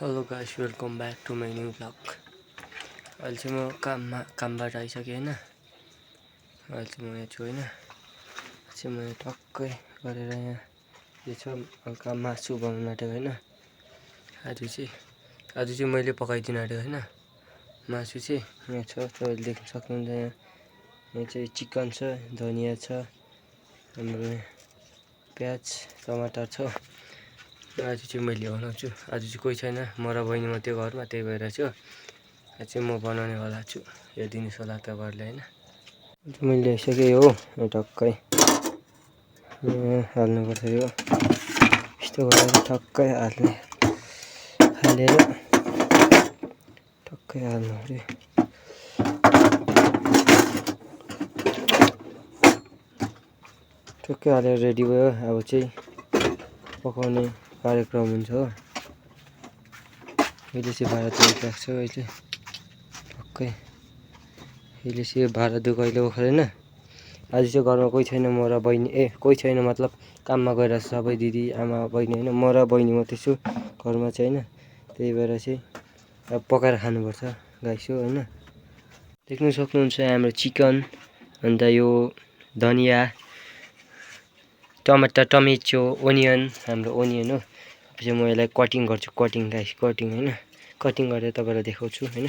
Hello guys, welcome back to my new blog. अहिले चाहिँ म कामबाट आइसकेँ होइन। अहिले चाहिँ म यहाँ छु होइन। चाहिँ मैले टक्कै गरेर यहाँ यो छ हल्का मासु बनाउनु आँटेको होइन। आज चाहिँ मैले पकाइदिनु आँटेको होइन। मासु चाहिँ यहाँ छ, तपाईँले देख्न सक्नुहुन्छ। यहाँ चाहिँ चिकन छ, धनिया छ, हाम्रो प्याज टमाटर छ। आज चाहिँ मैले बनाउँछु। आज चाहिँ कोही छैन, म र बहिनी मात्रै घरमा, त्यही भएर चाहिँ आज चाहिँ म बनाउनेवाला छु। यो दिने सल्लाह त गर्ले होइन। मैले ल्याइसकेँ हो, यो टक्कै हाल्नुपर्छ। यो यस्तो गरेर टक्कै हालेर टक्कै हाल्नु अरे। टक्कै हालेर रेडी भयो। अब चाहिँ पकाउने कार्यक्रम हुन्छ हो। अहिले चाहिँ भाँडा धुइरहेको छु। अहिले टक्कै अहिले चाहिँ भाँडा धुएको अहिले ओखरेन। आज चाहिँ घरमा कोही छैन, म र बहिनी कोही छैन मतलब काममा गएर सबै दिदी आमा बहिनी होइन, म र बहिनी मात्रै छु घरमा चाहिँ होइन। त्यही भएर चाहिँ अब पकाएर खानुपर्छ गाइस हो होइन। देख्नु सक्नुहुन्छ हाम्रो चिकन, अन्त यो धनिया टमाटर टमेटो ओनियन, हाम्रो ओनियन हो। चाहिँ म यसलाई कटिङ गर्छु, कटिङ होइन। कटिङ गरेर तपाईँलाई देखाउँछु होइन।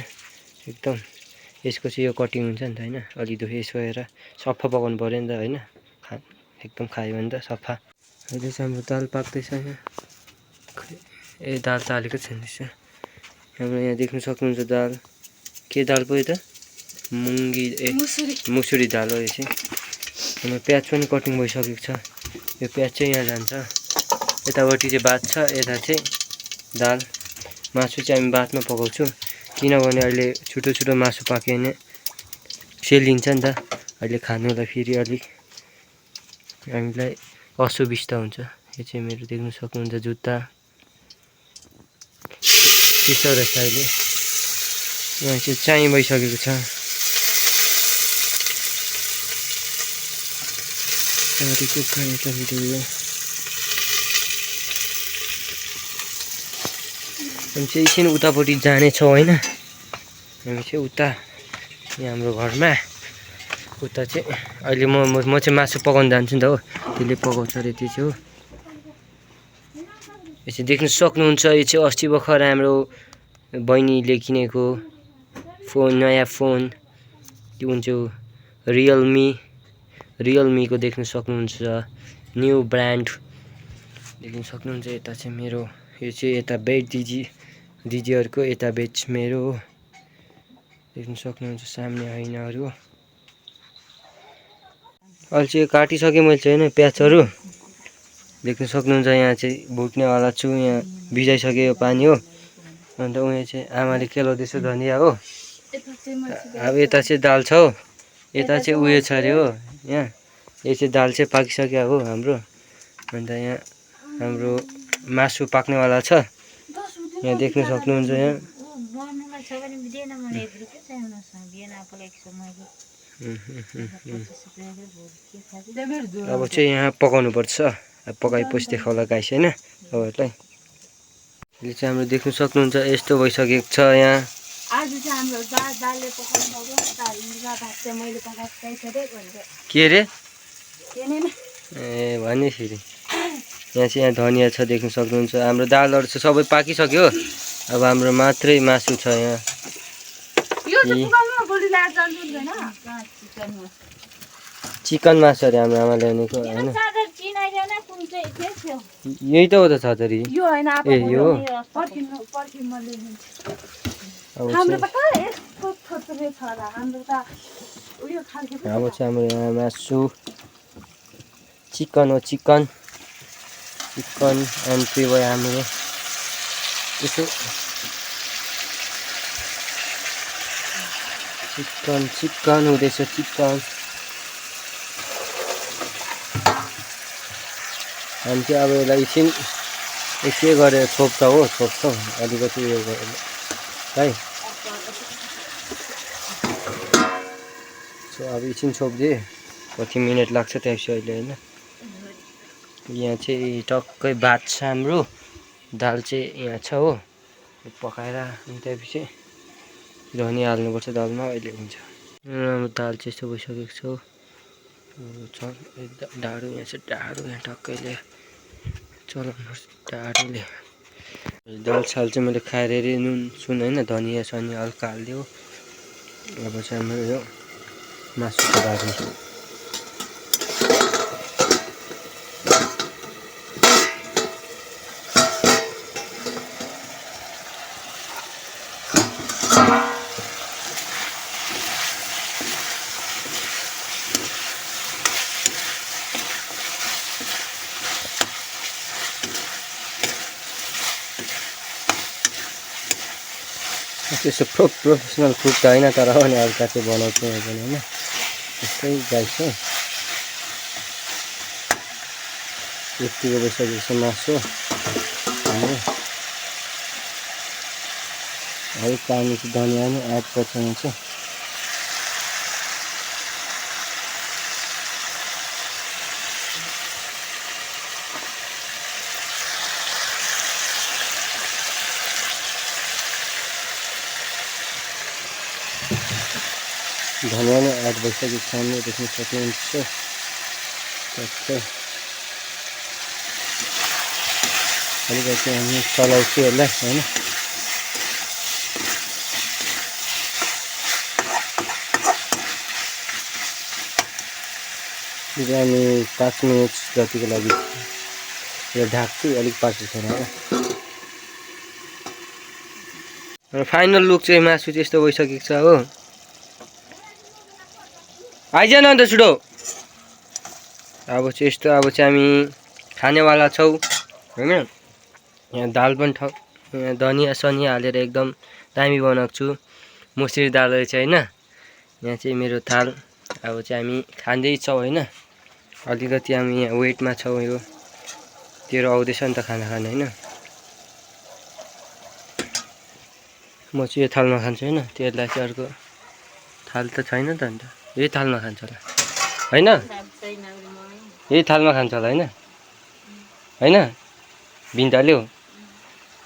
एकदम यसको चाहिँ यो कटिङ हुन्छ नि त होइन। अलि दुःख यसो हेर सफा पकाउनु पऱ्यो नि त होइन। एकदम खायो भने त सफा। अहिले चाहिँ हाम्रो दाल पाक्दैछ यहाँ। दाल त हालेको छैन रहेछ हाम्रो। यहाँ देख्नु सक्नुहुन्छ दाल, के दाल पो यो त मुसुरी दाल हो यो चाहिँ। हाम्रो प्याज पनि कटिङ भइसकेको छ। यो प्याज चाहिँ यहाँ जान्छ। यतापट्टि चाहिँ भात छ, यता चाहिँ दाल। मासु चाहिँ हामी भातमा पकाउँछु, किनभने अहिले छिटो मासु पाक्यो भने सेलिन्छ नि त। अहिले खानुलाई फेरि अलिक हामीलाई असुविस्ता हुन्छ। यो चाहिँ मेरो देख्नु सक्नुहुन्छ जुत्ता चिसो रहेछ अहिले। यहाँ चाहिँ चाय भइसकेको छ। हामी चाहिँ एकछिन उतापट्टि जानेछौँ होइन। हामी चाहिँ उता यहाँ हाम्रो घरमा उता चाहिँ अहिले म चाहिँ मासु पकाउनु जान्छु नि त हो। त्यसले पकाउँछ अरे त्यो चाहिँ हो। यो चाहिँ देख्नु सक्नुहुन्छ, यो चाहिँ अस्ति भर्खर हाम्रो बहिनीले किनेको फोन, नयाँ फोन। त्यो हुन्छ रियलमीको देख्नु सक्नुहुन्छ, न्यू ब्रान्ड देख्नु सक्नुहुन्छ। यता चाहिँ मेरो यो चाहिँ यता बेड दिदीहरूको, यता बेड मेरो हो। देख्नु सक्नुहुन्छ सामने ऐनाहरू। अहिले चाहिँ काटिसकेँ मैले चाहिँ होइन प्याजहरू। देख्नु सक्नुहुन्छ यहाँ चाहिँ भुट्नेवाला छु। यहाँ भिजाइसक्यो यो पानी हो। अन्त उयो चाहिँ आमाले केलाउँदैछ धनिया हो। अब यता चाहिँ दाल छ हो, यता चाहिँ उयो छ अरे हो। यहाँ यो चाहिँ दाल चाहिँ पाकिसक्यो हो हाम्रो। अन्त यहाँ हाम्रो मासु पाक्नेवाला छ। यहाँ देख्नु सक्नुहुन्छ। यहाँ अब चाहिँ यहाँ पकाउनु पर्छ। अब पकाएपछि देखाउला गाइस होइन तपाईँहरूलाई। अहिले चाहिँ हाम्रो देख्नु सक्नुहुन्छ यस्तो भइसकेको छ यहाँ। के अरे भने फेरि यहाँ चाहिँ यहाँ धनिया छ देख्नु सक्नुहुन्छ। हाम्रो दालहरू छ सबै पाकिसक्यो। अब हाम्रो मात्रै मासु छ यहाँ। चिकन मासु अरे हाम्रो आमाले भनेको होइन। यही त हो त छतरी। ए यो अब चाहिँ हाम्रो यहाँ मासु चिकन हो। चिकन एन्ड त्यो भयो हाम्रो यसो चिकन हुँदैछ। चिकन हामी चाहिँ अब यसलाई एकछिन के गरेर छोप्छौँ अलिकति उयो गरेर है। अब एकछिन छोप्दिएँ, कति मिनट लाग्छ त्यसपछि अहिले होइन। यहाँ चाहिँ टक्कै भात छ हाम्रो, दाल चाहिँ यहाँ छ हो। पकाएर अनि त्यसपछि धनिया हाल्नुपर्छ दालमा, अहिले हुन्छ। राम्रो दाल चाहिँ यस्तो भइसकेको छ। डाडु यहाँ चाहिँ डाडु यहाँ टक्कैले चलाउनुपर्छ डाडुले। दाल साल चाहिँ मैले खाएर नुन सुन होइन धनिया सनिया हल्का हालिदियो। अब चाहिँ हाम्रो यो मासुको बारी त्यस्तो प्रोफेसनल कुक त होइन, तर पनि हल्का चाहिँ बनाउँछु म पनि होइन। त्यस्तै गाइस हो, यतिको भइसकेको छ मासु हाम्रो। हल्का हामी चाहिँ धनिया पनि एड गर्छौँ चाहिँ। धनिया नै एड भइसकेको छ, हामीले देख्न सक्नुहुन्छ। टक्कै अलिकति हामी चलाउँछु यसलाई होइन। हामी 5 मिनट जतिको लागि यो ढाक्छु, अलिक पाक्छ छैन होइन। फाइनल लुक चाहिँ मासु चाहिँ यस्तो भइसकेको छ हो। आइज न अन्त छिटो। अब चाहिँ यस्तो, अब चाहिँ हामी खानेवाला छौँ होइन। यहाँ दाल पनि यहाँ धनिया सनिया हालेर एकदम दामी बनाएको छु, मुसुरी दाल रहेछ होइन। यहाँ चाहिँ मेरो थाल। अब चाहिँ हामी खाँदैछौँ होइन। अलिकति हामी यहाँ वेटमा छौँ, यो तेरो आउँदैछ नि त खाना खाने होइन। म चाहिँ यो थालमा खान्छु होइन, त्यसलाई चाहिँ अर्को थाल त छैन त अन्त यही थालमा खान्छ होला होइन। यही थालमा खान्छ होला होइन होइन भिन्दाल्यो।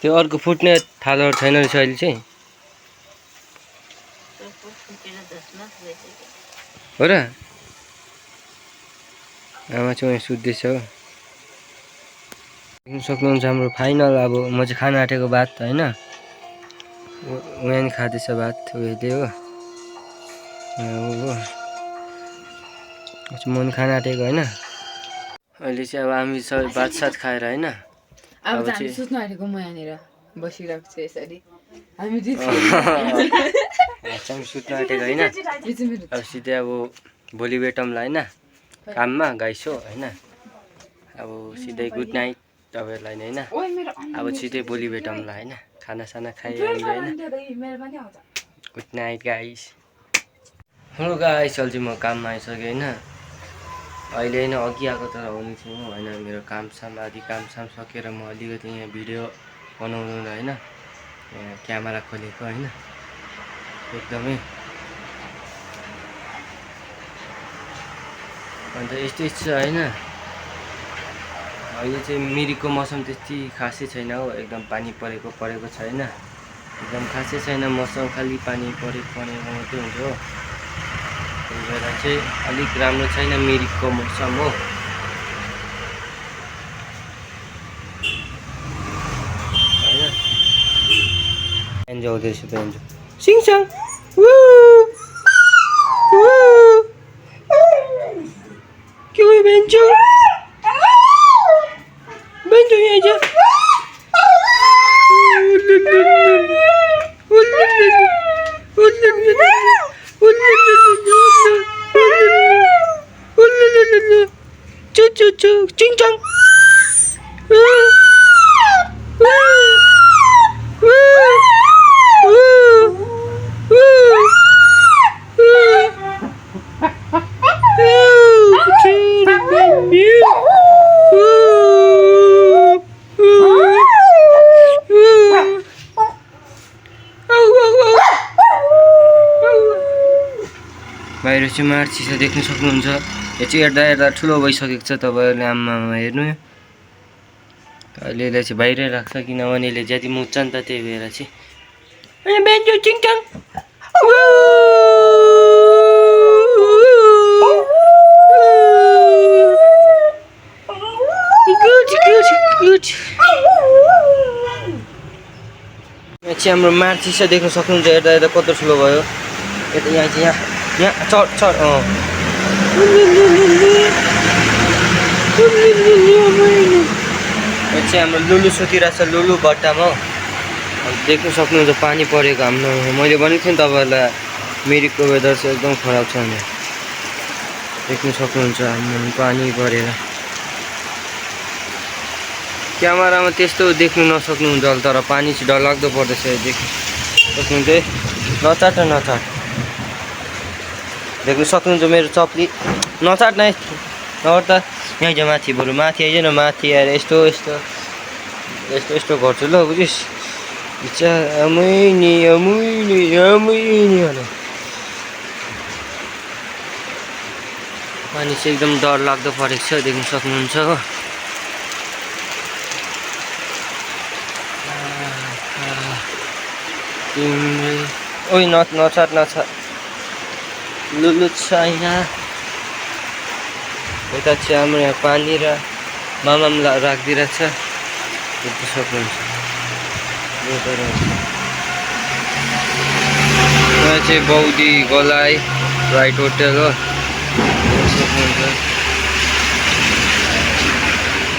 त्यो अर्को फुट्ने थालहरू छैन रहेछ अहिले चाहिँ हो र। आमा चाहिँ उहाँ सुत्दैछ हो, देख्न सक्नुहुन्छ हाम्रो फाइनल। अब म चाहिँ खाना आँटेको भात होइन, उहाँ नि खाँदैछ भात उहिले हो। म पनि खाना आँटेको होइन। अहिले चाहिँ अब हामी सबै भात सात खाएर होइन। अब चाहिँ सुत्नु आँटेको म यहाँनिर बसिरहेको छु यसरी। हामी सुत्नु आँटेको होइन। अब सिधै अब भोलि भेटौँला होइन काममा गाइसो होइन। अब सिधै गुड नाइट तपाईँहरूलाई नि होइन। अब सिधै भोलि भेटौँला होइन, खानासाना खाइहाल्नु होइन। Good night guys. Hello guys, अहिले चाहिँ म काममा आइसकेँ होइन। अहिले होइन अघि आएको तर आउने छु म होइन। मेरो कामसाम आदि कामसाम सकेर म अलिकति यहाँ भिडियो बनाउनु होइन यहाँ क्यामेरा खोलेको होइन। एकदमै अन्त यस्तै छ होइन। अहिले चाहिँ मिरिकको मौसम त्यति खासै छैन हो, एकदम पानी परेको छैन, एकदम खासै छैन मौसम, खालि पानी परेको मात्रै हुन्छ हो। त्यही भएर चाहिँ अलिक राम्रो छैन मिरिकको मौसम हो। होइन एन्जोय हुँदैछ त एन्जोय सिङसाङ के भयो बेन्चो बेन्चो यहाँ जा। चिङचाङ बाहिर चाहिँ मार्ची छ देख्न सक्नुहुन्छ। यो चाहिँ हेर्दा हेर्दा ठुलो भइसकेको छ, तपाईँहरूले आमामा हेर्नु अहिले यसलाई चाहिँ बाहिरै राख्छ किनभने यसले जति मुत्छ नि त त्यही भएर चाहिँ अनि बेन्जो चिङचाङ गुड यहाँ चाहिँ हाम्रो मार्ची छ देख्न सक्नुहुन्छ यता यता कत्रो ठुलो भयो यता यहाँ चाहिँ यहाँ चढ चढ यहाँ चाहिँ हाम्रो लुलु सुतिरहेको छ लुलु बट्टामा देख्न सक्नुहुन्छ पानी परेको हाम्रो मैले भनेको थिएँ नि तपाईँहरूलाई मिरिकको वेदर चाहिँ एकदम खराब छ भने देख्न सक्नुहुन्छ हाम्रो पानी परेर क्यामेरामा त्यस्तो देख्नु नसक्नुहुन्छ होला तर पानी चाहिँ डरलाग्दो पर्दैछ देख्नु सक्नुहुन्छ नचाट नचाट देख्नु सक्नुहुन्छ मेरो चप्ली नचाट नै नगर त यहाँ चाहिँ माथि बरु माथि आइज न माथि आएर यस्तो यस्तो यस्तो यस्तो गर्छु ल बुझिस् इच्छा अमुइनी अमुइनी अमुइनी होला पानी चाहिँ एकदम डरलाग्दो परेको छ देख्न सक्नुहुन्छ हो ओइ नचाट नचाट लुलु छैन यता चाहिँ हाम्रो यहाँ पानी र मामामला राखिदिरहेको छ देख्न सक्नुहुन्छ यहाँ चाहिँ बौदी गोलाइ राइट होटल हो सक्नुहुन्छ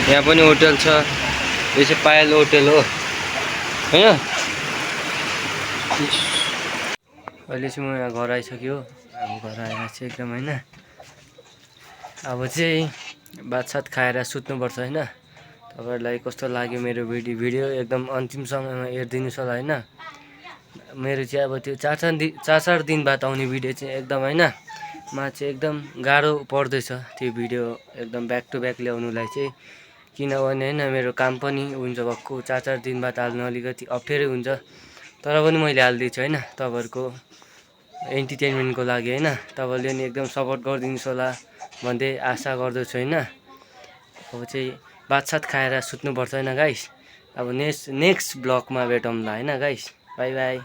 यहाँ पनि होटल छ यो चाहिँ पायल होटल हो होइन अहिले चाहिँ म यहाँ घर आइसक्यो अब घर आएर चाहिँ एकदम होइन अब चाहिँ भातसात खाएर सुत्नुपर्छ होइन तपाईँहरूलाई कस्तो लाग्यो मेरो भिडियो एकदम अन्तिम समयमा हेरिदिनुहोस् होला होइन मेरो चाहिँ अब त्यो चार दिन बाद आउने भिडियो चाहिँ एकदम होइन चाहिँ एकदम गाह्रो पर्दैछ त्यो भिडियो एकदम ब्याक टु ब्याक ल्याउनुलाई चाहिँ किनभने होइन मेरो काम पनि हुन्छ भक्कु 4 दिन बाद हाल्नु अलिकति अप्ठ्यारै हुन्छ तर पनि मैले हालिदिन्छु होइन तपाईँहरूको एन्टरटेनमेन्टको लागि होइन तपाईँले नि एकदम सपोर्ट गरिदिनुहोस् होला भन्दै आशा गर्दछु होइन अब चाहिँ भातसात खाएर सुत्नुपर्छ होइन गाइस अब नेक्स्ट ब्लगमा भेटौँला होइन गाइस बाई बाई